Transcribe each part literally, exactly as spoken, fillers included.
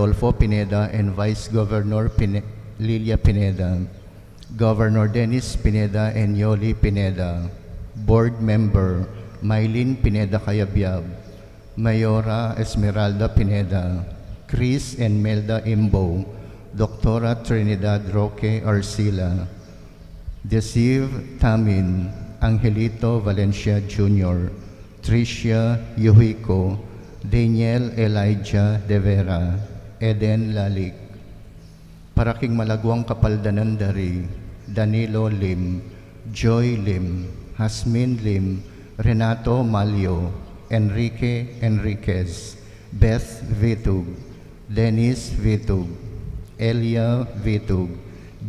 Rodolfo Pineda and Vice Governor Pine-, Lilia Pineda, Governor Dennis Pineda and Yoli Pineda, Board Member Mylene Pineda Cayabyab, Mayora Esmeralda Pineda, Chris and Melda Imbo, Doctora Trinidad Roque Arcila, Desiv Tamin, Angelito Valencia Junior, Tricia Yuhiko, Daniel Elijah De Vera, Eden Lalic. Para king malaguang kapaldanan da ri Danilo Lim, Joy Lim, Hasmin Lim, Renato Malio, Enrique Enriquez, Beth Vitug, Dennis Vitug, Elia Vitug,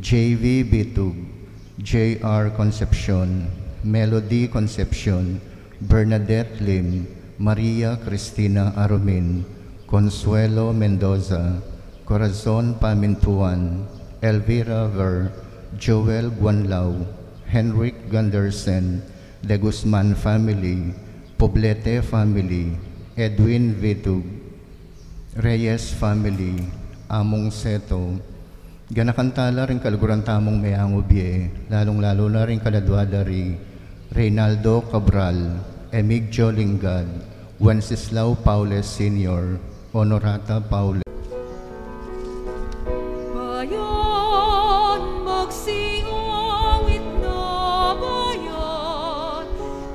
J V Vitug, J R Concepcion, Melody Concepcion, Bernadette Lim, Maria Cristina Arumin, Consuelo Mendoza, Corazon Pamintuan, Elvira Ver, Joel Guanlao, Henrik Gundersen, De Guzman family, Poblete family, Edwin Vitug, Reyes family, Among Seto, ganakan tala ring kaluguran tamung meangu bie, lalung-lalu na ring kaladua da ri Reynaldo Cabral, Emigdio Lingad, Wenceslao Paules Senior, Honorata Paules. Bayan, magsiawit na bayan,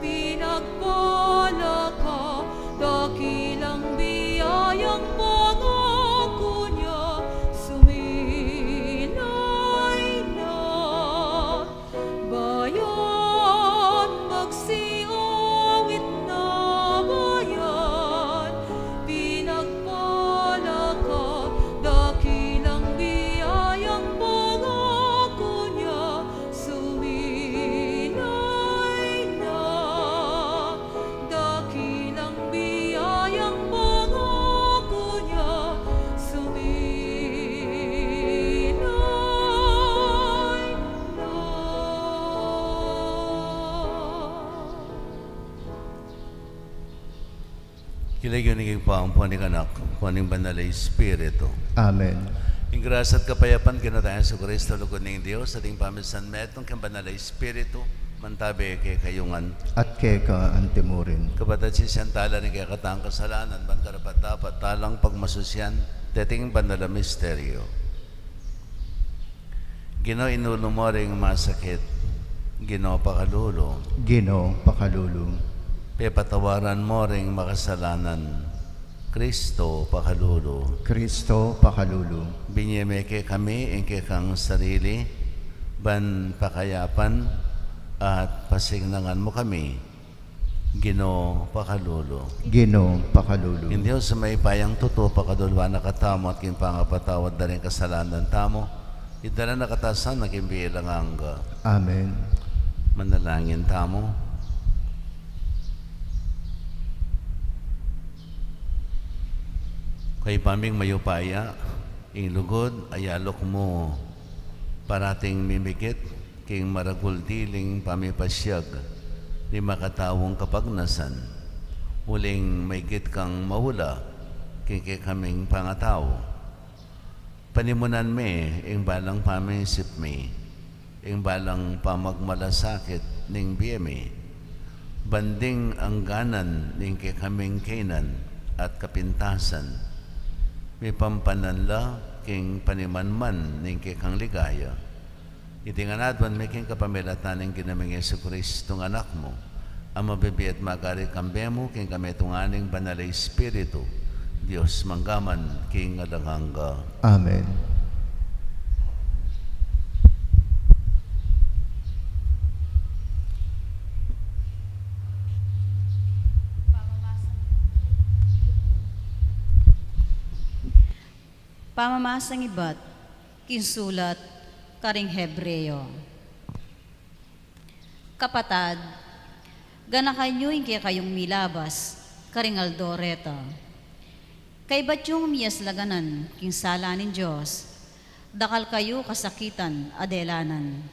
pinagpala ka, dakilang biyayang pangako niya, sumilay na. Bayan, magsiawit na bayan, pinagpala ka, dakilang biyayang pangako niya, sumilay na. Dakilang biyayang pangako niya, sumilay na. King lagyu ning Ibpa, ampo ning Anak, ampo ning Banal a Espiritu. Amen. Ing grasya at kapayapan ning Ginu tang Jesucristo, lugud ning Dios, at ing pamisan metung ning Banal a Espiritu, mantabi kekayu ngan. At keka anti murin. Kapatad, sisian tala ring kekatang kasalanan, ban karapat-dapat talang pagmasusian deting banal a misteryo. Ginu, inulu mu ring masakit. Ginu, pakalulu. Ginu, pakalulu. Pepatawaran mu ring makasalanan. Kristo, pakalulu. Kristo, pakalulu. Binie me kekami ing kekang sarili, ban pakayapan at pasignangan mu kami. Ginu, pakalulu. Ginu, pakalulu. Ing Dios a mayupayang tutu, pakaluluan na katamu at king pangapatawad da ring kasalanan tamu, idala na katamu sana king bie alang angga. Amen. Manalangin tamu. Ibpa ming mayupaya, ing lugud a yaluk mu parating mimikit king maragul diling pamipasiag ning makataung kapagnasan, uling maigit kang maula king kekaming pangatau. Panimunan me ing balang pamisip mi, ing balang pamagmalasakit ning bie mi, ban ding angganan ning kekaming kaynan at kapintasan, mipampanan la king panimanman ning kekang ligaya. Iti ngan aduan mi king kapamilatan ning Ginu ming Jesucristo, ing Anak mu, a mabibie at magari kambe mu king kamitungan ning Banal a Espiritu, Dios mangga man king alang angga. Amen. Pamamasang ibat king sulat karing Hebreo. Kapatad, ganakan yu ing kekayung milabas karing aldo reta. Kaybat yung miyaslaganan king sala ning Dios, dakal kayu kasakitan a delanan.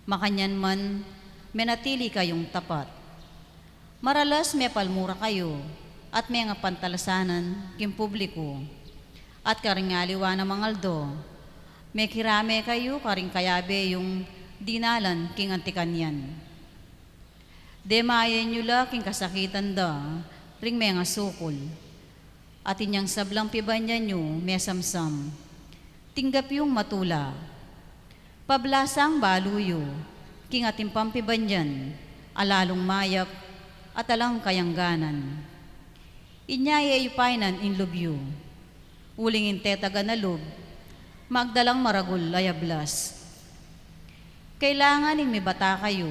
Makanyan man, menatili kayung tapat. Maralas mepalmura kayu at mengapantalasanan king publiku. at karing aliwa nang aldo, mekirame kayu karing kayabe yung dinalan king anti kanyan. Demayan yu la king kasakitan da ring mengasukul, at inyang sablang pibanyan yu mesamsam, tinggap yung matula. Pablasang balu yu king atin pang pibanyan a lalung mayap at alang kayangganan. Inya e yu painan ing lub yu, uling ing tetagan a lub magdalang maragul a yablas. Kailangan ing mibata kayu,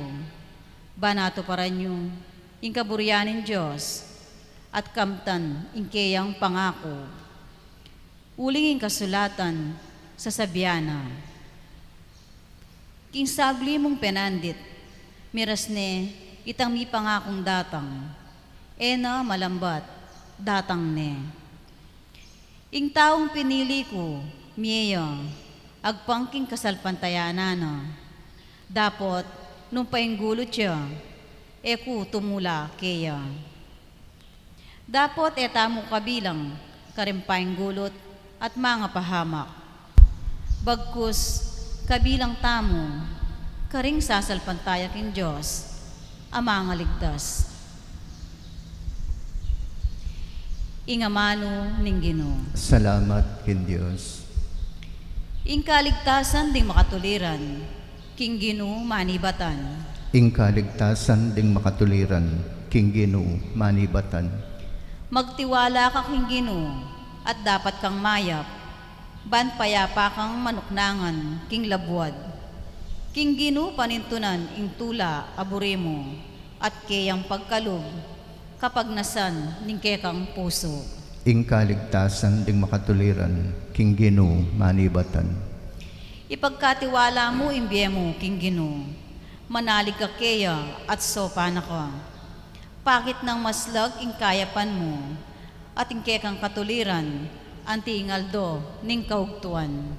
ban atuparan yu ing kaburian ning Dios at kamtan ing keyang pangaku. Uling ing kasulatan sasabian na, king sagli mung penandit, miras ne itang mipangakung datang, e na malambat, datang ne. Ing taung pinili ku, mie ya, agpang king kasalpantayanan na. Dapot nung painggulut ya, e ku tumula keya. Dapot e tamu kabilang karing painggulut at mangapahamak. Bagkus kabilang tamu karing sasalpantaya king Dios a mangaligtas. Ing amanu ning Ginu. Salamat king Dios. Ing kaligtasan ding makatuliran king Ginu manibatan. Ing kaligtasan ding makatuliran king Ginu manibatan. Magtiwala ka king Ginu at dapat kang mayap, ban payapa kang manuknangan king labuad. King Ginu panintunan ing tula a buri mu at keyang pagkalub kapagnasan ning kekang pusu. Ing kaligtasan ding makatuliran king Ginu manibatan. Ipagkatiwala mu ing bie mu king Ginu, manalig ka keya at sopan na ka. Pakit nang maslag ing kayapan mu, at ing kekang katuliran anti ing aldo ning kaugtuan.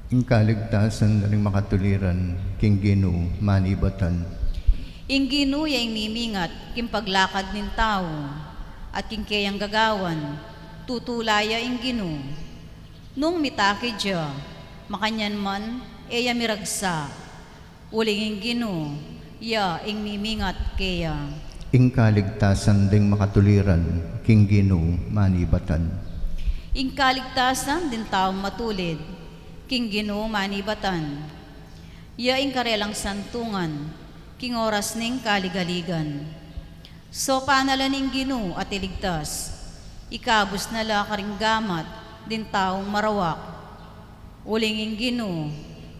Ing kaligtasan da ring makatuliran king Ginu manibatan. Ing Ginu ya ing mimingat king paglakad ning tau, at king keyang gagawan tutula ya ing Ginu. Nung mitakid ya, makanyan man e ya miragsa, uling ing Ginu ya ing mimingat keya. Ing kaligtasan ding makatuliran king Ginu manibatan. Ing kaligtasan ding taung matulid king Ginu manibatan. Ya ing karelang santungan king oras ning kaligaligan. Sopan na la ning Ginu at iligtas, ikabus na la karing gamat ding taung marawak. Uling ing Ginu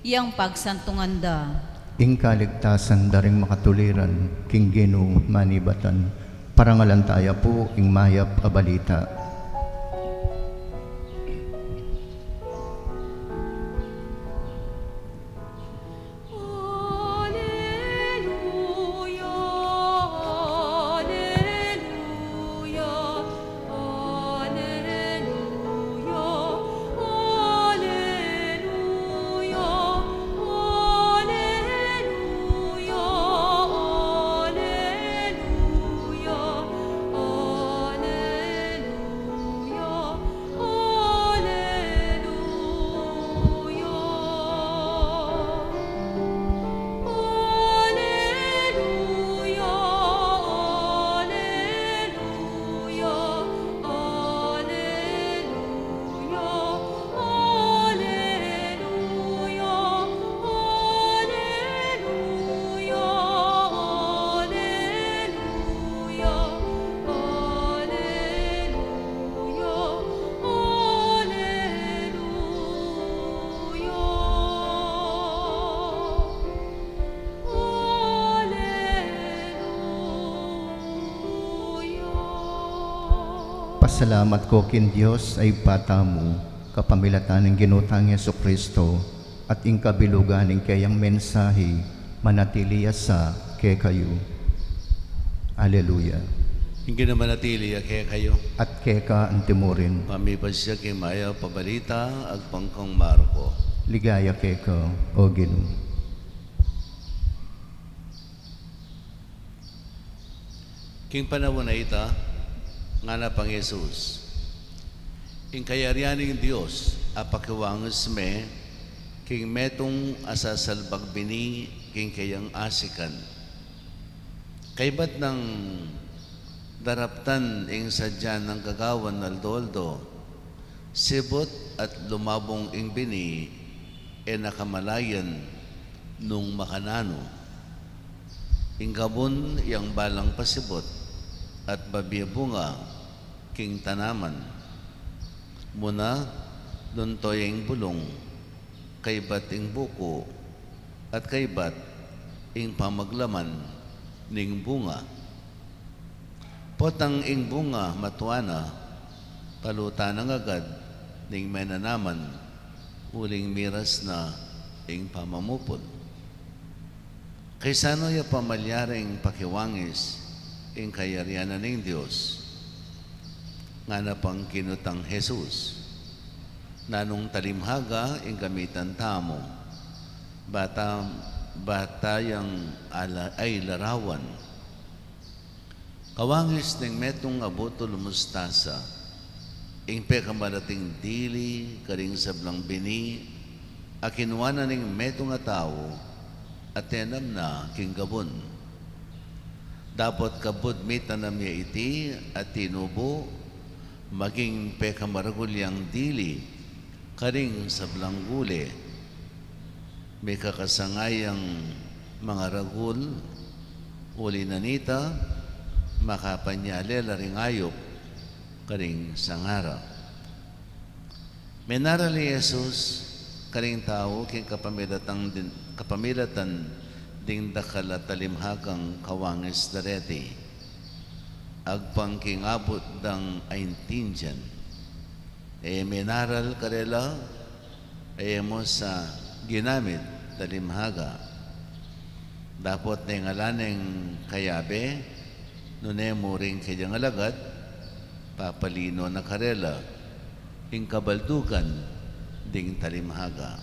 yang pagsantungan da. Ing kaligtasan da ring makatuliran king Ginu manibatan. Parangalan taya pu ing mayap a balita. Pasalamat ko king Dios a Ibpa tamu, kapamilatan ning Ginu tang Jesucristo, at ing kabilugan ning keyang mensahe, manatili ya sa kekayu. Aleluya. Ing Ginu manatili ya kekayu. At keka antimurin. Pamipasya king mayap a balita agpang kang Marco. Ligaya keka, o Ginu. King panaun a ita, ngana pang Jesus, Ing kayarian ning Dios a pakiwangis me king metung a sasalbag bini king kayang asikan. Kaybat nang daraptan ing sadya nang gagawan aldo-aldo, sibut at lumabung ing bini, e na kamalayan nung makananu. Ing gabun yang balang pasibut at babie bunga king tanaman. Muna, lunto ya ing bulung, kaybat ing buku, at kaybat ing pamaglaman ning bunga. Potang ing bunga matua na, palutan na agad ning menanaman, uling miras na ing pamamupul. Kaysanu ya pa malyaring pakiwangis ing kayarian na ning Dios? Ngana pang kinutang Jesus, nanung talimhaga ing gamitan tamu? Bata, bata yang ala, ay larawan. Kawangis ning metung a butul mustasa, ing pekamalating dili karing sablang bini a kinua na ning metung a tau, a tenam na king gabun. Dapot kabud mitanam ya iti a tinubu, maging pekamaragul yang dili karing sablang gule. Mikakasanga yang mangaragul, uli na nita, makapanyale la ring ayup karing sanga ra. Menaral i Jesus karing tau king kapamilatan ding, kapamilatan ding dakal a talimhagang kawangis da reti. Agpang king abut dang aintindian, e menaral karela, e mu sa ginamit talimhaga. Dapot neng ala neng kayabe, nune mu ring kayang alagad, papalino na karela ing kabaldugan ding talimhaga.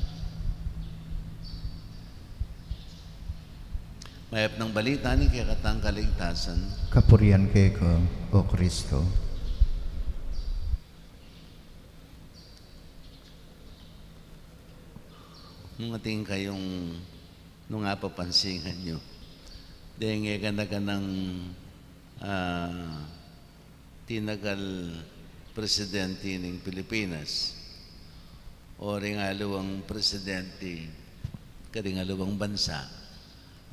Mayap nang balita ning kekatang kaligtasan. Kapurian keka, O Kristo. Nung atin kayung, nung apapansingan yu, deng e gana-ganang, ah, tinagal presidente ning Pilipinas, o ring aliwang presidente karing aliwang bansa,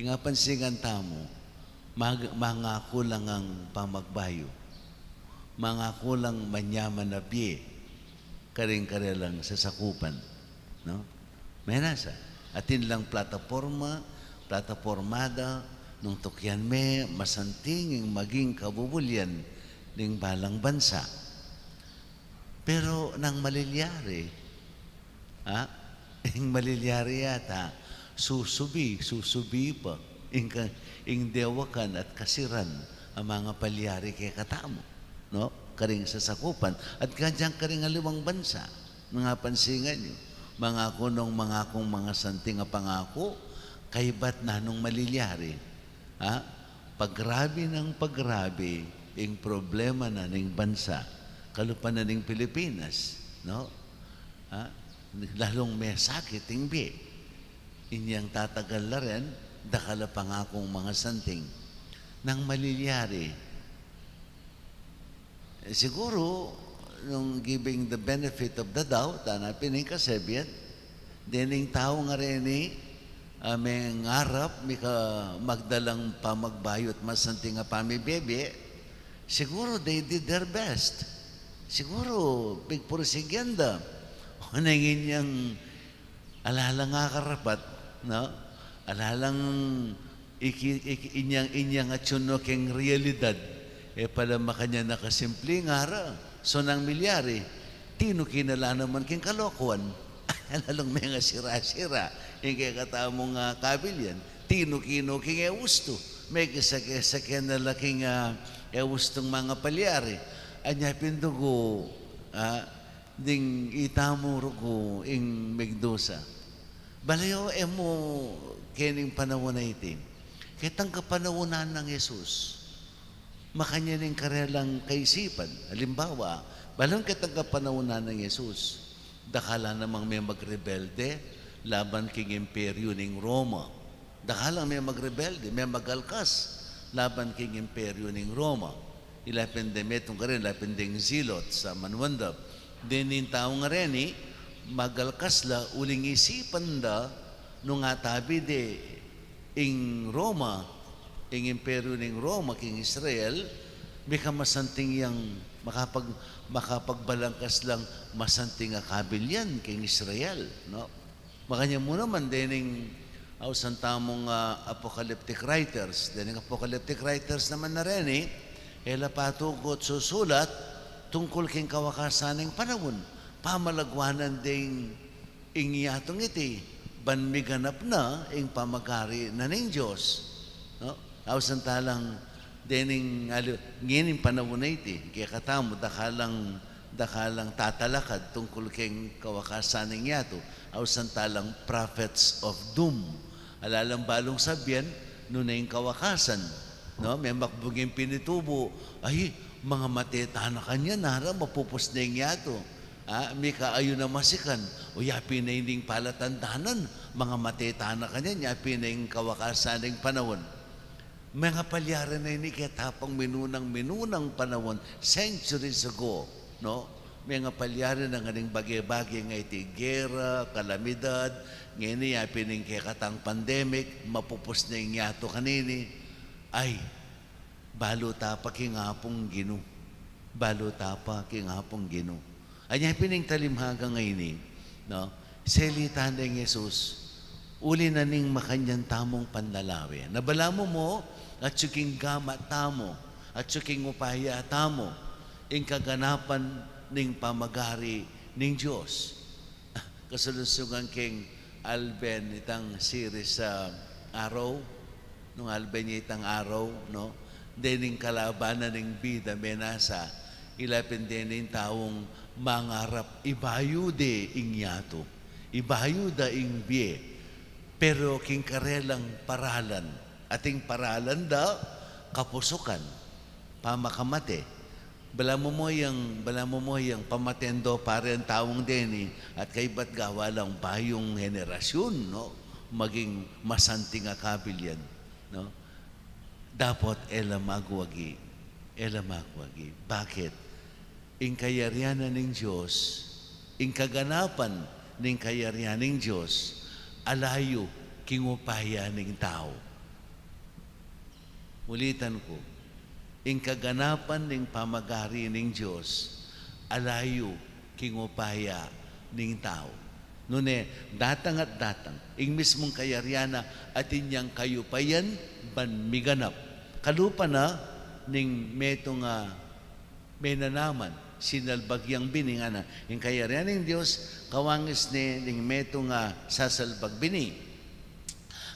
ing apansingan tamu, mag-, mangaku lang ing pamagbayu, mangaku lang manyaman a bie karing karelang sasakupan, no? Menasa, atin lang plataporma, platapormada, nung tukian me, masanting ing maging kabubulian ning balang bansa. Pero nang malilyari, ha? Ing malilyari yata, susubi, susubi pa. Ing ka-, ing dewakan at kasiran a mangapalyari kekatamu, no? Karing sasakupan, at kayang karing aliwang bansa, nung apansingan yu, mangaku nung mangakung mangasanting a pangaku, kaybat nanung malilyari, ha? Pagrabi nang pagrabi ing problema na ning bansa, kalupa na ning Pilipinas, no? Ha? Lalung mesakit ing bie. Inyang tatagal la rin, dakal a pangakung mangasanting. Nang malilyari, e, siguru, nung giving the benefit of the doubt, ana pin ing kasebian, dening tau ngeni, a, mengarap, mika magdalang pamagbayu at masanting a pamibie-bie, siguru they did their best. Siguru, pigpursigyan da. O neng inyang ala lang akarapat, no? Ala lang iki-, iki-, inyang, inyang atiu no king realidad. E pala makanyan a kasimpli ngara. So nang milyari, tinuki na la naman king kalokuan. Ala lang mengasira-sira ing kekatamung, a, kabilian. Tinuki no king e ustu. Mekisake-sake na la king, a, e ustung mangapalyari. Anya pin dugu, a, ding itamu rugu ing megdusa. Balayu e mu kening panaun a iti. Ketang kapanaun nang Jesus, makanyan ing karelang kaisipan. Alimbawa, Balu ketang kapanaun nang Jesus, dakal la namang me magrebelde laban king imperyu ning Roma. Dakal lang me magrebelde, me magalkas laban king imperyu ning Roma. Ila pin deng metung karin, ila pin deng Zealots a manuan da. Dening tau ngareni, magalkas la uling isipan da nung atabi de ing Roma, ing imperyu ning Roma king Israel, mika masanting yang makapag-, makapagbalangkas lang masanting a kabilyan king Israel, no? Makanyan mu naman dening ausan tamung, ah, apocalyptic writers, dening apocalyptic writers naman na reni, e la patugut susulat tungkul king kawakasan ning panaun, pamalagwanan deng ing yatung iti, ban miganap na ing pamagari na ning Dios. No? Ausan ta lang dening ali-, ngening panaun a iti, kekatamu, dakal lang, dakal lang tatalakad tungkul king kawakasan ning yatu. Ausan ta lang prophets of doom. Ala lang balung sabian, nune ing kawakasan, no? Me makbuging pinitubu, ay, mangamate tana kanyan, ara, mapupus ne ing yatu. Ah, mika ayu na masikan, o ya pin ne ining palatandanan, mangamate tana kanyan, ya pin ne ing kawakasan ning panaun. Mengapalyari na ini ketang minunang, minunang panaun, centuries ago, no? Mengapalyari na ngan ing bage-bage nga iti gera, kalamidad, ngeni ya pin ing kekatang pandemic, mapupus ne ing yatu kanini. Ay, balu ta pa king Apung Ginu. Balu ta pa king Apung Ginu. Anya pin ing talimhaga ngeni, no? Salitan deng Jesus, uli na ning makanyan tamung panlalawe. Na balamu mo, atyu king gamat tamu, atyu king upaya tamu, ing kaganapan ning pamagari ning Dios. Kasulungsungan king alben itang series a Arrow, nung alben ya itang Arrow, no? Dening kalaban na ning bida menasa, ila pin dening taung mangarap ibayu de ing yatu, ibayu da ing bie, pero king karelang paralan, ating paralan da kapusukan, pamakamate. Balamu mo yang, balamu mo yang pamaten do pa reng taung deni, at kaybat gawa lang bayung henerasyun, no? Maging masanting a kabilyan, no? Dapot e la magwagi, e la magwagi. Bakit? Ing kayarian na ning Dios, ing kaganapan ning kayarian ning Dios, ala yu king upaya ning tau. Ulitan ku, ing kaganapan ning pamagari ning Dios, ala yu king upaya ning tau. Nune, datang at datang, ing mismung kayarian na atin yang kayupayan ban miganap. Kalupa na ning metung a menanaman, sinalbag yang bini ngana. Ing kayarian ning Dios, kawangis ne ning metung a sasalbag bini.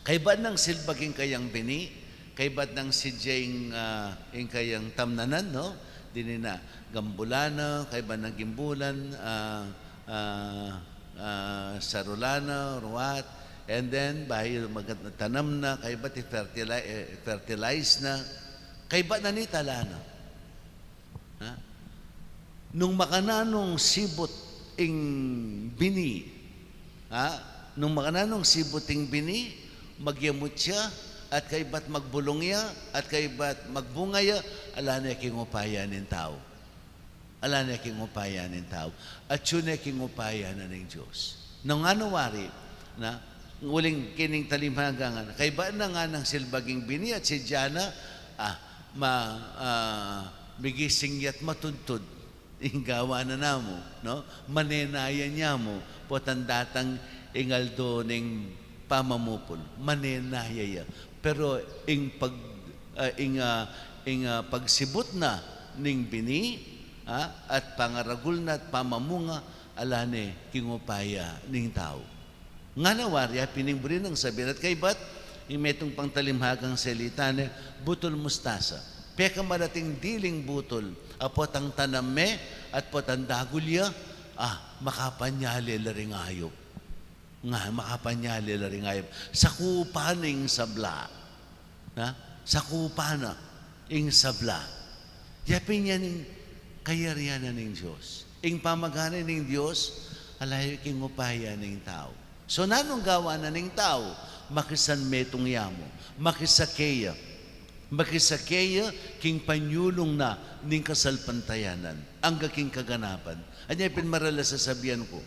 Kaybat nang silbag ing kayang bini, kaybat nang sidya ing, ah, ing kayang tamnanan, no? Dini na gambulan na, kaybat nang gimbulan, ah, ah, ah, sarulan na, ruat, and then, bayu magtanam na, kaybat i-fertili-, eh, fertilize na, kaybat na nita ala na. Ha? Nung makananung sibut ing bini, ha? Nung makananung sibut ing bini, magyamut ya, at kaybat magbulung ya, at kaybat magbunga ya, ala ne king upaya ning tau. Ala ne king upaya ning tau. Atyu ne king upaya na ning Dios. Nung ano wari, na, uling kining talimhaga ngana, kaybat na nganang silbag ing bini at sidya na, ah, ma-, ah, migising ya't matudtud ing gawan na namu, no? Manenayan ya mu, potang datang ing aldo ning pamamupul. Manenaya ya. Pero ing pag-, ah, ing, ah, ing, ah, pagsibut na ning bini, ah, at pangaragul na at pamamunga, ala ne king upaya ning tau. Ngana wari, ya pin ing buri nang sabian at kaybat, ing metung pang talimhagang salita ne, butul mustasa. Pekamalati ing diling butul, a potang tanam me, at potang dagul ya, ah, makapanyali la ring ayup. Nga, makapanyali la ring ayup. Sakupan ing sabla. Ha? Sakupan na ing sabla. Ya pin yan ing kayarian na ning Dios. Ing pamagari ning Dios, ala ya king upaya ning tau. So, nanung gawan na ning tau? Makisanmetung ya mu, makisake ya, makisake ya king panyulung na ning kasalpantayanan, angga king kaganapan. Anya pin maralas a sasabian ku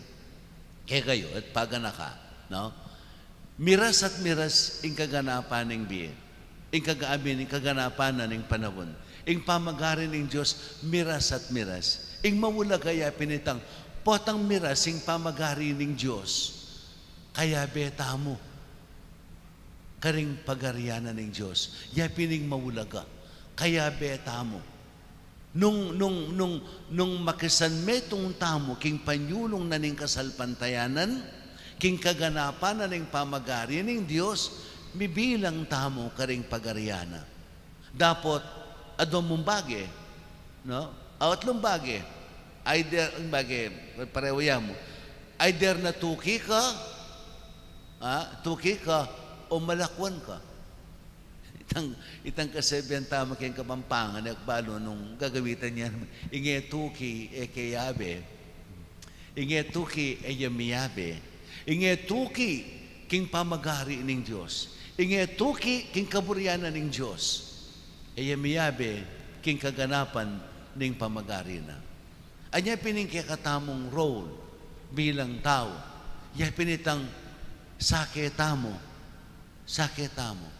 kekayu, at paganaka, no? Miras at miras ing kaganapan ning bie. Ing kaga-, I mean, ing kaganapan na ning panaun. Ing pamagari ning Dios, miras at miras. Ing maulaga ya pin itang, potang miras ing pamagari ning Dios, kayabe tamu karing pagarian na ning Dios. Ya pin ing maulaga. Kayabe tamu. Nung, nung, nung, nung makisanmetung tamu king panyulung na ning kasalpantayanan, king kaganapan na ning pamagari ning Dios, mibilang tamu karing pagarian na. Dapot, adwa mung bage, no? Awa atlung bage, either, ing bage, pareho ya mu, either na tuki ka, ah, tuki ka, o malakwan ka. Itang, itang kasabian tamu king Kapampangan, e ku balu nung gagawitan ya, ing e tuki, e ke yabe. Ing e tuki, e ya miyabe. Ing e tuki king pamagari ning Dios. Ing e tuki king kaburian na ning Dios, e ya miyabe king kaganapan ning pamagari na. Anya pin ing kekatamung role bilang tau, ya pin itang sake tamu, sake tamu.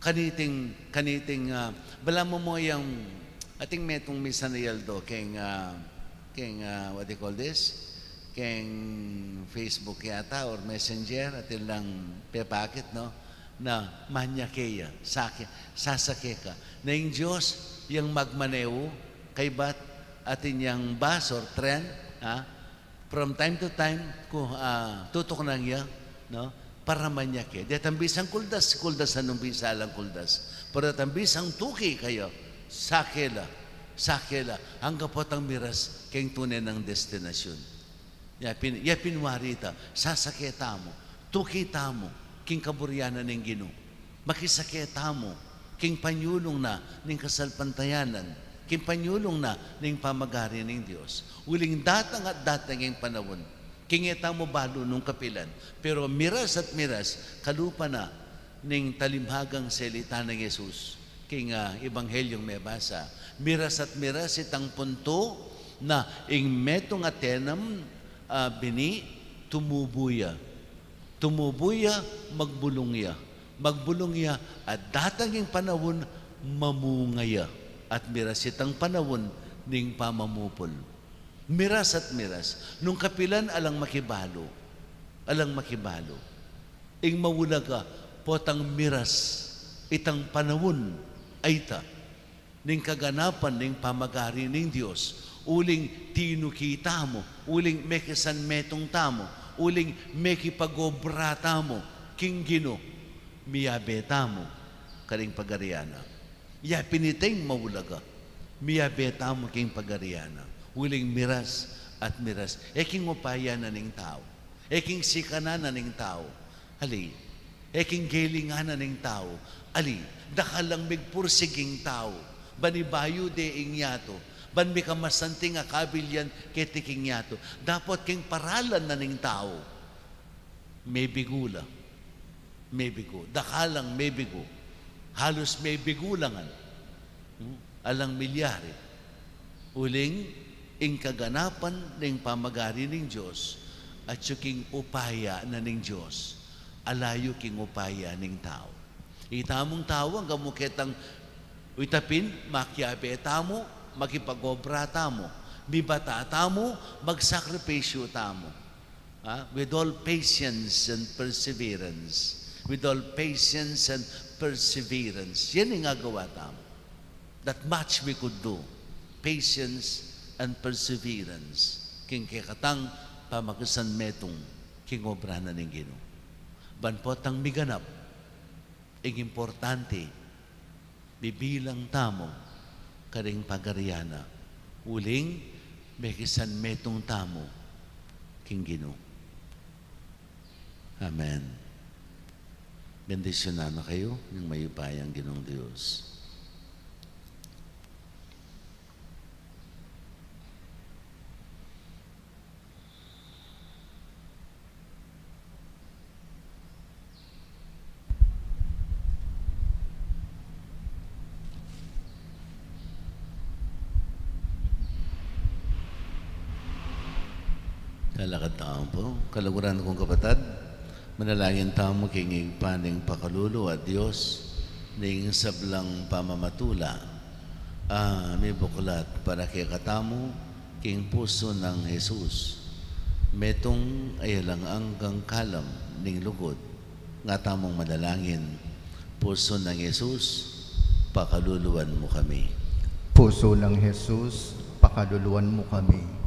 Kaniting, kaniting, ah, balamu mu yang, atin metung misan a aldo king, ah, king, ah, what do you call this? King Facebook yata or Messenger, atin lang pepakit, no? Na manyake ya, sake, sasake ka. Na ing Dios yang magmaneho, kaybat atin yang bus or tren, ha? From time to time, ku, ah, tutuknang ya, no? Para manyake. Detang bisang kuldas, kuldas, nung bisa lang kuldas. Pero detang bisang tuki kaya, sake la, sake la, angga potang miras king tune nang destinasyun. Ya pin, ya pin wari ta, sasake tamu, tuki tamu king kaburian na ning Ginu. Makisake tamu king panyulung na ning kasalpantayanan, king panyulung na ning pamagari ning Dios. Uling datang at datang ing panaun, king e tamu balu nung kapilan, pero miras at miras, kalupa na ning talinghagang salita nang Jesus king, ah, Ebanghelyung mebasa. Miras at miras itang puntu na ing metung a tenam, ah, bini, tumubu ya. Tumubu ya, magbulung ya. Magbulung ya, at datang ing panaun, mamunga ya. At miras itang panaun ning pamamupul. Miras at miras. Nung kapilan, alang makibalu. Alang makibalu. Ing maulaga, potang miras itang panaun a ita ning kaganapan ning pamagari ning Dios, uling tinuki tamu, uling mekisanmetung tamu, uling mekipag-obra tamu king Ginu, miyabe tamu karing pagarian na. Ya pin ita ing maulaga, miyabe tamu king pagarian na, uling miras at miras, e king upaya na ning tau. E king sikanan na ning tau, ali. E king gelingan na ning tau, ali. Dakal lang migpursigi ing tau ban ibayu de ing yatu, ban mikamasanting a kabilyan keti king yatu. Dapot king paralan na ning tau, mebigu la. Mebigu. Dakal lang mebigu. Halus mebigu la ngan. Hmm? Alang milyari. Uling ing kaganapan ning pamagari ning Dios, atyu king upaya na ning Dios, ala yu king upaya ning tau. Itamung tau, angga mu ketang, ita pin, makiabe tamu, makipag-obra tamu, mibata tamu, magsakripisyu tamu. Ah, with all patience and perseverance. With all patience and perseverance. Yan ing agawa tamu. That much we could do. Patience and perseverance. King kekatang pamakisanmetung king obra na ning Ginu. Ban potang miganap ing importante, bibilang tamu karing pagarian na, uling mekisanmetung tamu king Ginu. Amen. Bendisyunan na kayu ning mayupayang Ginung Dios. Lalakad tamu pu. Kaluguran kung kapatad, manalangin tamu king Ibpa ning pakalulu at Dios ning sablang pamamatula. A mibuklat para kekatamu king pusu nang Jesus. Metung a alang anggang kalam ning lugud. Nga tamung manalangin. Pusu nang Jesus, pakaluluan mu kami. Pusu nang Jesus, pakaluluan mu kami.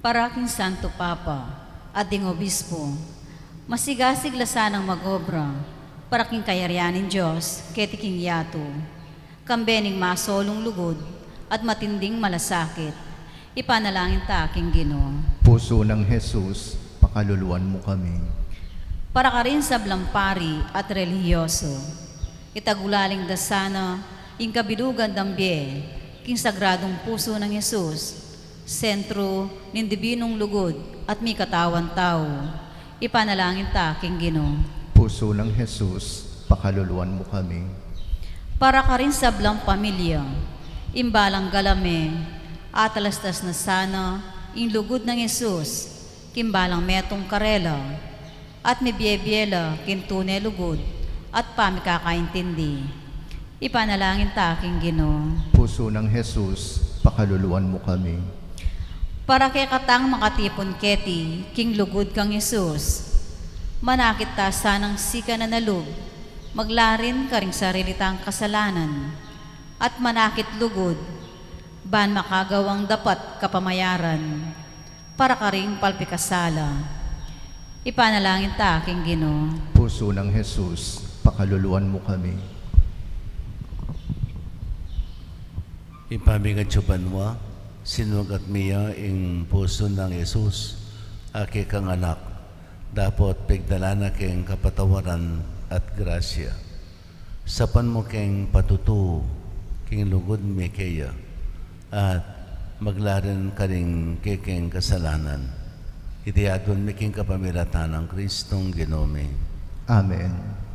Para king Santo Papa at ding Obispo, masigasig la sanang mag-obra para king kayarian ning Dios keti king yatu, kambe ning masolung lugud at matinding malasakit. Ipanalangin ta king Ginu. Pusu nang Jesus, pakaluluan mu kami. Para karing sablang pari at relihiyoso, itagulaling da sana ing kabilugan dang bie king sagradung pusu nang Jesus, sentru ning dibinung lugud at mikatawan tau. Ipanalangin ta king Ginu. Pusu nang Jesus, pakaluluan mu kami. Para karing sablang pamilya, ing balang galame, atalastas na sana ing lugud nang Jesus king balang metung karela, at mibie-bie la king tune lugud at pamikakaintindi. Ipanalangin ta king Ginu. Pusu nang Jesus, pakaluluan mu kami. Para kekatang makatipun keti king lugud kang Jesus, manakit ta sanang sikanan a lub, maglarin karing sarili tang kasalanan, at manakit lugud, ban makagawang dapat kapamayaran para karing palpikasala. Ipanalangin ta king Ginu. Pusu nang Jesus, pakaluluan mu kami. Ibpa mi atsu ka banua, sinukat mi ya ing pusu nang Jesus, a kekang Anak, dapot pigdala na keng kapatawaran at grasya. Sapan mu keng patutu king lugud mi keya, at maglarin karing kekeng kasalanan. Iti adwan mi king kapamilatan nang Kristong Ginu mi. Amen.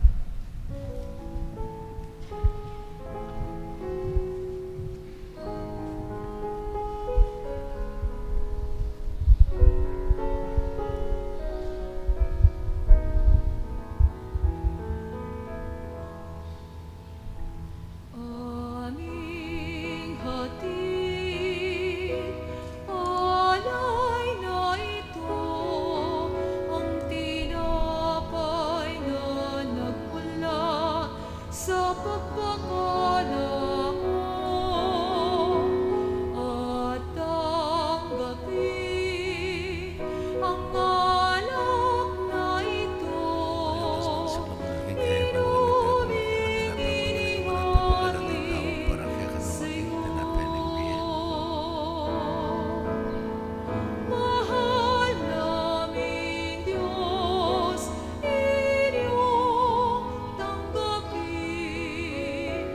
Aming hatid, alay na ito, ang tinapay na nagmula sa pagpapala mo, at tanggapin ang alak na ito. Inumin ini aming sa'yo. Mahal naming Diyos, inyong tanggapin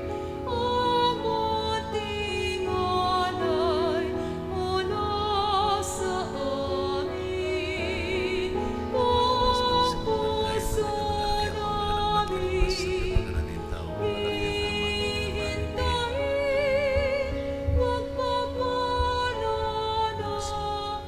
ang munting alay mula sa amin. Ang puso namin mihintay, magpapala na kami.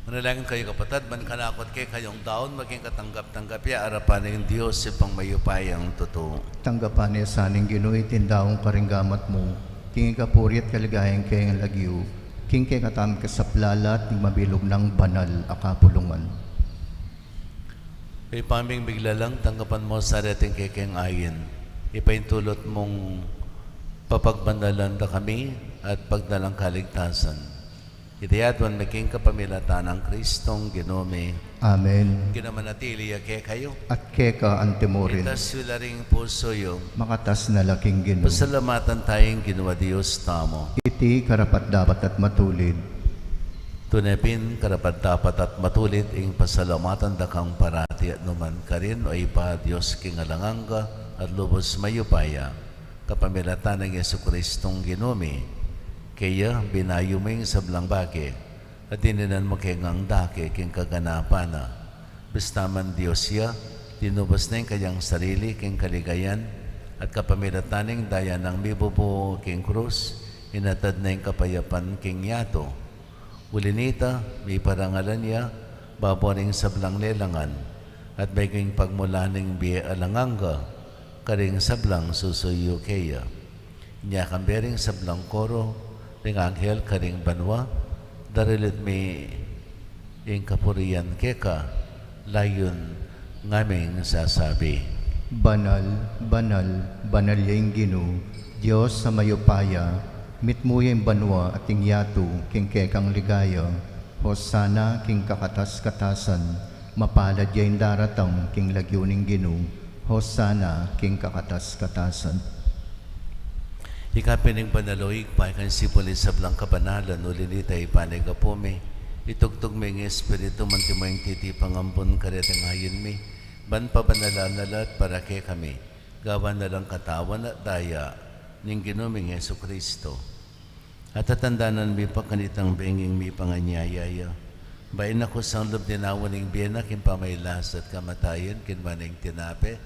Manalangin kayu, kapatad, ban kanakung kekayung daun maging katanggap-tanggap ya arapan ning Dios, Ibpang mayupayang tutu. Tanggapan na sa ning Ginu iting daun karing gamat mu, king kapurian at kaligayan ning kayang lagyu, king kekatamung kasaplalan at ning mabilug nang banal a kapulungan. Ibpa ming miglalang, tanggapan mu sa reting kekeng ain, ipaintulut mung papagbandalan da kami at pagdalang kaligtasan. Iti aduan mi king kapamilatan nang Kristong Ginu mi. Amen. Ing Ginu manatili ya kekayu. At keka antimurin. Itas yu la ring pusu yu. Makatas na la king Ginu. Pasalamatan taya ing Ginu a Dios tamu. Iti karapat-dapat at matulid. Tune pin karapat-dapat at matulid ing pasalamatan da kang parati at nukarin man, O Ibpa, Dios king alang angga at lubos mayupaya, kapamilatan nang Jesukristong Ginu mi. Kaya binayu mu ing sablang bage at dininan mu keng dake king kaganapan na. Bista man Dios ya, linubus na ing kayang sarili king kaligayan, at kapamilatan ning daya nang mibubu king krus, inatad na ing kapayapan king yatu. Uli nita, miparangalan ya babo ning sablang lelangan, at mebie ing pagmulan ning bie alang angga karing sablang susuyu keya. Inya kambe ring sablang koro ning anghel karing banua, daralit mi ing kapurian keka, layun ngaming sasabi: Banal, banal, banal ya ing Ginu, Dios a mayupaya. Mitmu ya ing banua at ing yatu king kekang ligaya. Hosana king kakatas-katasan. Mapalad ya ing daratang king lagyu ning Ginu. Hosana king kakatas-katasan. Ika pin ing banal, O Ibpa, ika ing sibul ning sablang kabanalan, uli nita, Ibpa, ing Apu mi, itugtug me ing Espiritu mu, antimo ing titipang ambun kareting ain mi, ban pabanalan na la at para kekami gawan na lang katawan at daya ning Ginu ming Jesucristo. At tatandanan mi pa kanitang bengi ing mipanganyaya ya, bayu na kusang lub dinaun ing bie na king pamagkasakit at kamatayan, kinua ne ing tinape,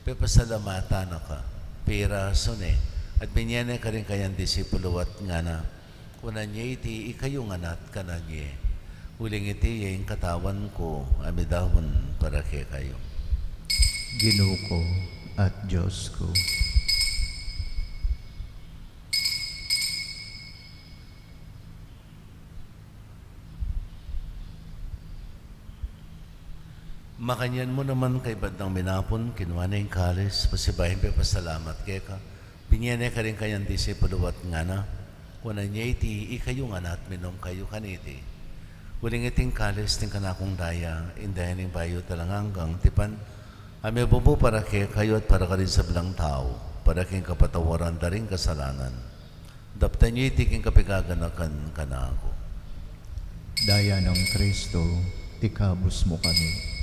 pepasalamatan na ka, pirasu ne, at binye ne karing kayang disipulu at ngana: Kunan ye iti ikayu ngan at kanan ye, uling iti ya ing katawan ku a midaun para kekayu. Ginu ku at Dios ku. Makanyan mu naman, kaybat nang minapun, kinua ne ing kalis, pasibayu ya ing pepasalamat keka, binye ne karing kayang disipulu at ngana: Kunan ye iti ikayu ngan at minum kayu kaniti, uling iti ing kalis ning kanakung daya, ing daya ning bayu at alang anggang tipan, a mibubu para kekayu at para karing sablang tau, para king kapatawaran da ring kasalanan. Daptan ye iti king kapaganakan kanaku. Daya nang Kristo, ikabus mu kami.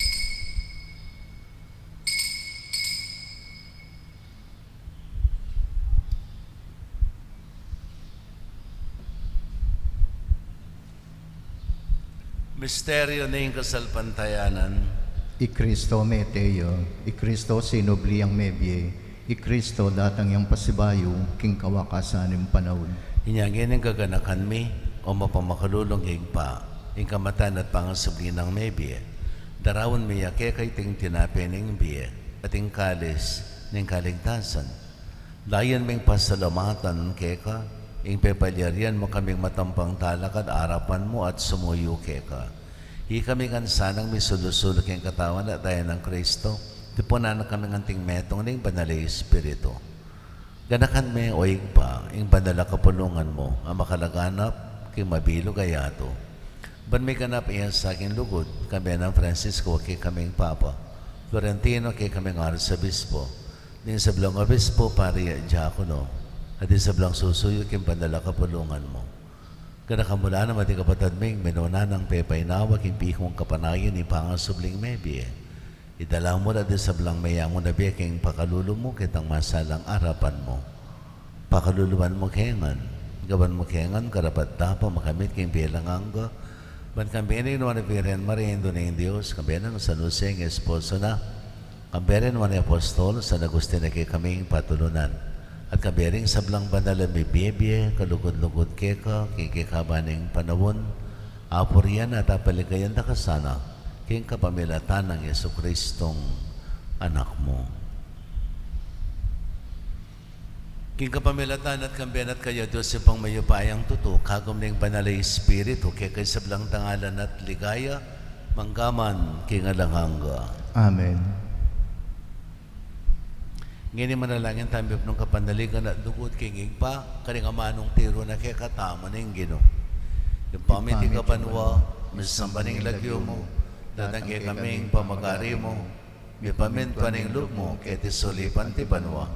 Misteryu ning kasalpantayanan. I Kristo mete ya, i Kristo sinubli yang mebie, i Kristo datang yang pasibayu king kawakasan ning panaun. Inya ngeni, kaganakan mi, o mapamakalulung Ibpa, ing kamatayan at pangasubli nang mebie, daraun mi ya keka iting tinape ning bie at ing kalis ning kaligtasan. Daya ming pasalamatan keka ing pepalyarian mu kaming matampang talakad arapan mu at sumuyu keka. Ikami ngan sanang misulu-sulu king katawan at daya nang Kristo, tipunan na kaming anting metung ning Banal a Espiritu. Ganakan me, o Ibpa, ing banal a kapulungan mu a makalaganap king mabilug a yatu, ban miganap ya sa king lugud, kambe nang Francisco a kekaming Papa, Florentino a kekaming Arsobispo, ning sablang obispo, pari at diakono, at ning sablang susuyu king banal a kapulungan mu. Ganakan mu la naman ding kapatad ming minuna nang pepainawa king pikung kapanayan ning pangasubling mebie. Idala mu la ding sablang meyangu na bie king pakalulu mu ketang masalang arapan mu. Pakaluluan mu ke ngan, gawan mu ke ngan karapat-dapat makamit king bie alang angga, ban kambe ning Nuan a Birhen Maria, Indu ning Dios, kambe nang San Jose ing esposo na, kambe ring nuan a apostol, San Agustin a kekaming patulunan, at kambe ring sablang banal a mibie-bie kalugud-lugud keka king kekaban ning panaun, apurian at apaligayan da ka sana king kapamilatan nang Jesucristong Anak mu. King kapamilatan at kambe na at kaya, Dios Ibpang mayupayang tutu, kagum ning Banal a Espiritu, keka ing sablang dangalan at ligaya, mangga man king alang angga. Amen. Ngeni manalangin tamu king kapanaligan at lugud king Ibpa, karing amanung tiru na kekatamu ning Ginu. Ibpa mi atiu ka banua, misamban ya ing lagyu mu, datang kekami ing pamagari mu, mipamintuan ing lub mu keti sulip anti banua.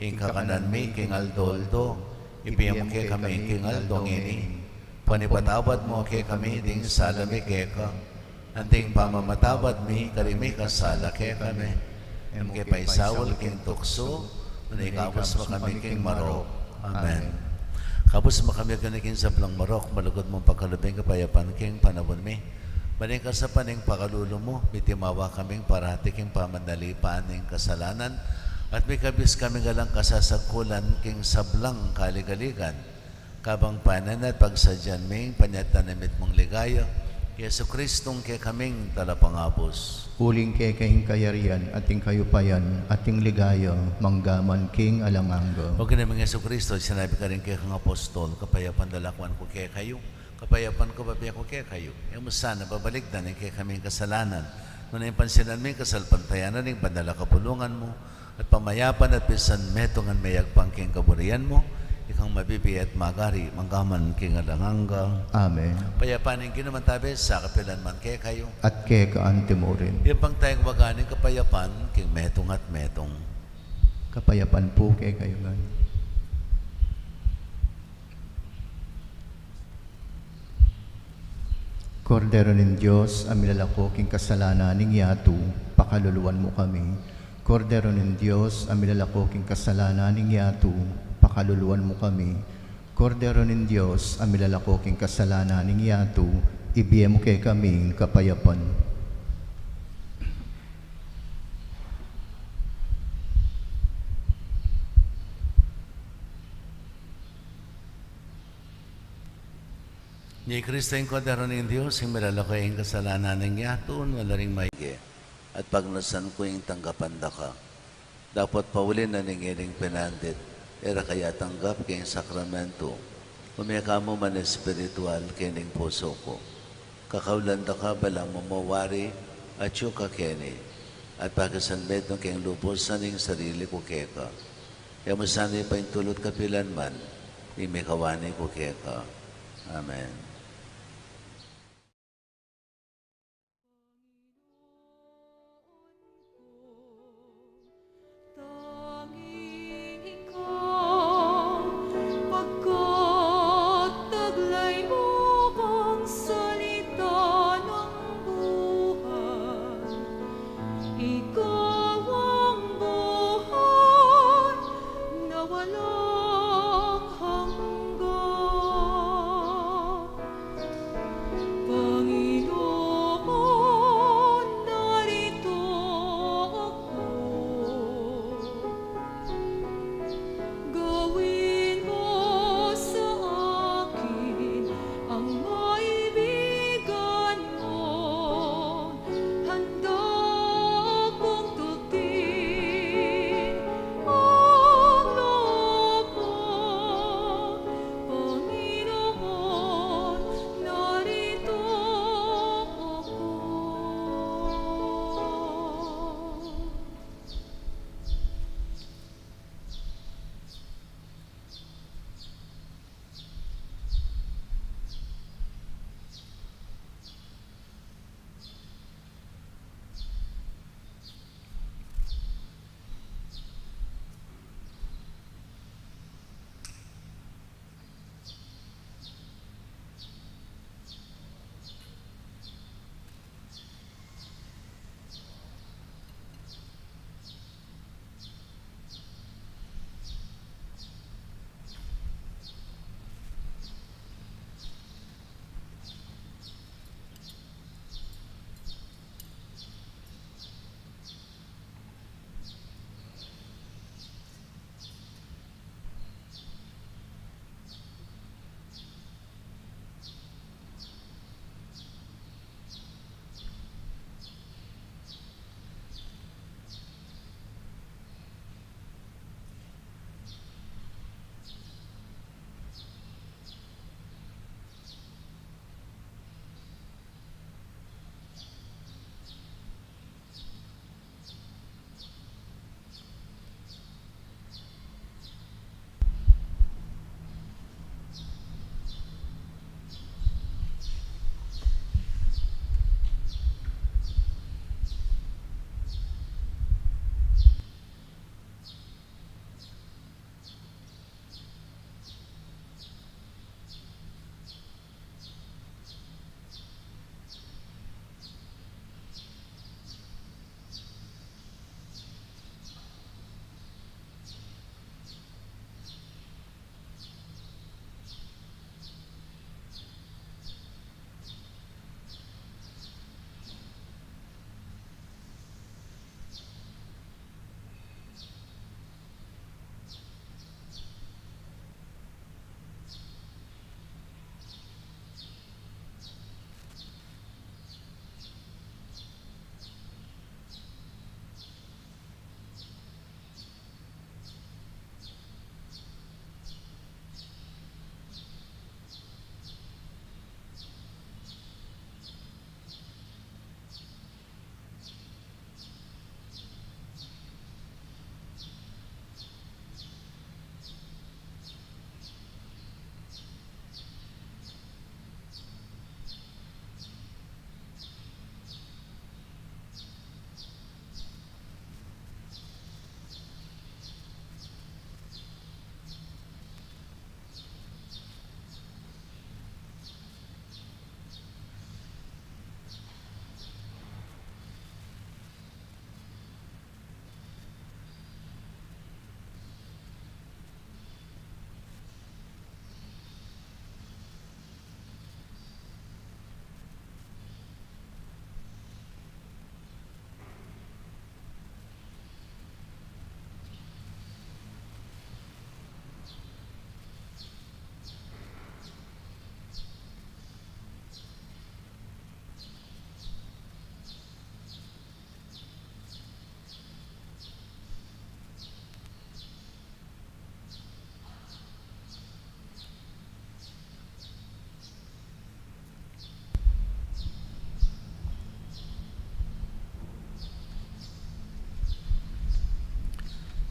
Ing kakanan mi king aldo-aldo ibie mu kekami king aldo ngeni. Panipatawad mu kekami ding sala mi keka, anti ing pamamatawad mi karing mikasala kekami. E mu ke paisaul king tuksu, nune ikabus mu kami king marok. Amen. Ikabus mu kami king sablang marok, malugud mung pakalub ing kapayapan king panaun mi. Ban king kasapan ning pakalulu mu, mitimawa kaming parati king pamanalipan ning kasalanan, at mikabus kami king alang kasasagkulan king sablang kaligaligan. Kabang panenayan at pagsadyan mi ing panyatang na mitmung ligaya, Jesucristong kekaming Talapangabus. Uling keka ing kayarian, at ing kayupayan, at ing ligaya, mangga man king alang angga. O Ginu ming Jesucristo, sinabi mu karing kekang apostol, kapayapan dala ku ku kekayu, kapayapan ku bibie ku kekayu. E mu sana babalikdan ing kekaming kasalanan, nune pansinan mu ing kasalpantayanan ning banal a kapulungan mu, at pamayapan at pisan metung a meyagpang king kaburian mu, ikang mabibie at magari, mangga man king alang angga. Amen. Ing kapayapan ning Ginu manatili sa kapilan man kekayu. At keka anti mu rin. Ibie mu ing kapayapan king metung at metung. Kapayapan pu kekayu ngan. Kordero ning Dios, a milalako king kasalanan ning yatu, pakaluluan mu kami. Kordero ning Dios, a milalako king kasalanan ning yatu, pakaluluan mu kami. Kordero ning Dios, a milalako king kasalanan ning yatu, ibie mu kekami ing kapayapan. Ini Kristo ing Kordero ning Dios, ing milalako king kasalanan ning yatu. Nanu la ring maigi at pagnasan ku ing tanggapan da ka. Dapot pauli na ning iling penandit, e ra ka ya tanggap king sakramento, ume ka mu man espiritual king pusu ku. Kakaulan da ka, balamu mu wari, atyu ka keni, at pakisanmetung ke king lubusan ing sarili ku keka. E mu sana paintulut kapilan man ing mikawani ku keka. Amen. Panginoon ko, tanging ikaw, pagkat taglay mo kang salita ng buhay. Ikaw ang buhay na walang hanggan.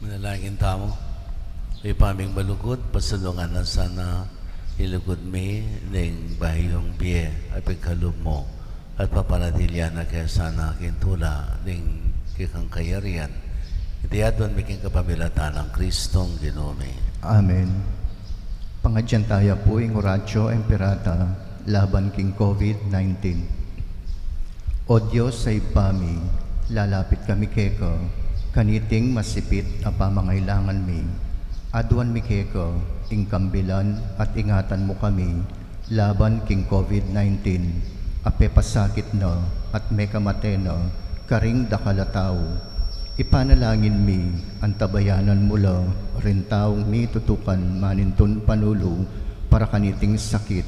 Manalangin tamu. Ibpa ming malugud, pasulungan na sana ing lugud mi ning bayung bie a pigkalub mu, at papanatilian na ke sana king tula ning kekang kayarian. Iti aduan mi king kapamilatan nang Kristong Ginu mi. Amen. Pangadyan taya pu ing Oratio Imperata laban king COVID nineteen. O Dios a Ibpa mi, lalapit kami keka kaniting masipit a pamangailangan mi. Aduan mi keka ing kambilan at ingatan mu kami laban king COVID nineteen a pepasakit na at mekamate na karing dakal a tau. Ipanalangin mi, antabayanan mu la ring taung mitutukan manintun panulu para kaniting sakit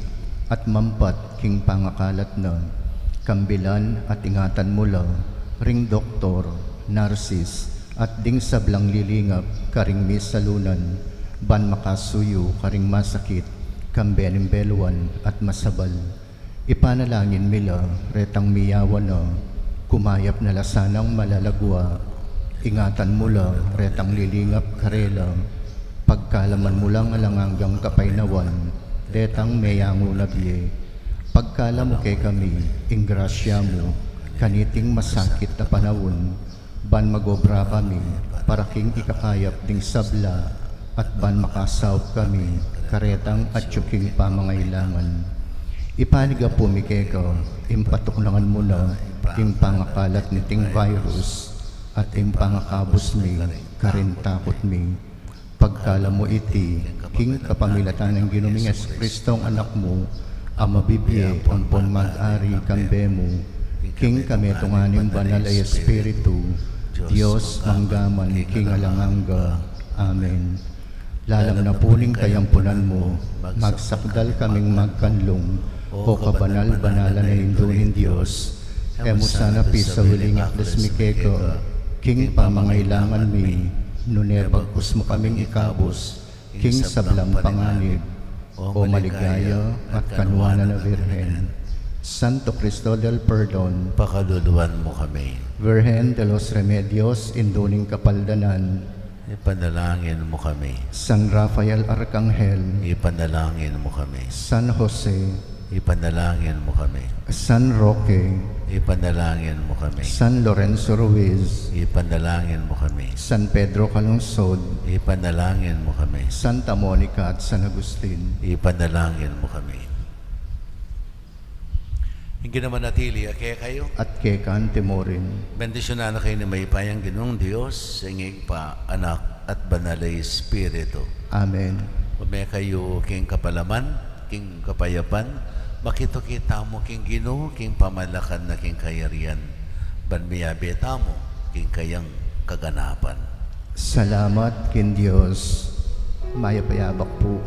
at mampat king pangakalat na. Kambilan at ingatan mu la ring doktor, narsis, at ding sablang lilingap karing misalunan, ban makasuyu karing masakit, kambe ning beluan at masabal. Ipanalangin mi la retang miyawan na, kumayap na la sanang malalagua. Ingatan mu la retang lilingap karela, pagkalaman mu lang alang anggang kapaynawan detang meyangu na bie. Pagkalub mu kekami ing grasya mu kaniting masakit a panaun, ban mag-obra kami para king ikakayap ding sabla, at ban makasaup kami karetang atyu king pamangailangan. Ipanyawad mi keka ing patuknangan mu na ing pangakalat niting virus, at ing pangakabus mi karing takut mi. Pagkalub mu iti king kapamilatan nang Ginu ming Jesucristo, Anak mu, a mabibie ampon mag-ari kambe mu, king kametungan ning Banal a Espiritu, Dios, mangga man king alang angga. Amen. Lalam na pu ning kayampunan mu, magsakdal kaming magkanlung, O kabanal-banalan a Indu ning Dios, e mu sana pisauli ing aklis mi keka king pamangailangan mi, nune bagkus mu kaming ikabus king sablang panganib. O maligaya at kanuanan a Birhen. Santo Cristo del Perdon, pakaluluan mu kami. Virgen de los Remedios, Indu ning Kapaldanan, ipanalangin mu kami. San Rafael Arkanghel, ipanalangin mu kami. San Jose, ipanalangin mu kami. San Roque, ipanalangin mu kami. San Lorenzo Ruiz, ipanalangin mu kami. San Pedro Calungsod, ipanalangin mu kami. Santa Monica at San Agustin, ipanalangin mu kami. Ing Ginu manatili ya kekayu. At keka mu rin. Bendisyunan na kayu ning mayupayang Ginung Dios, ing Ibpa, Anak, at Banal a Espiritu. Amen. Ume kayu king kapalaman, king kapayapan, makitu-kita mu king Ginu, king pamalakan na king kayarian, ban miyabe tamu king kayang kaganapan. Salamat king Dios. Mayap a yabak pu.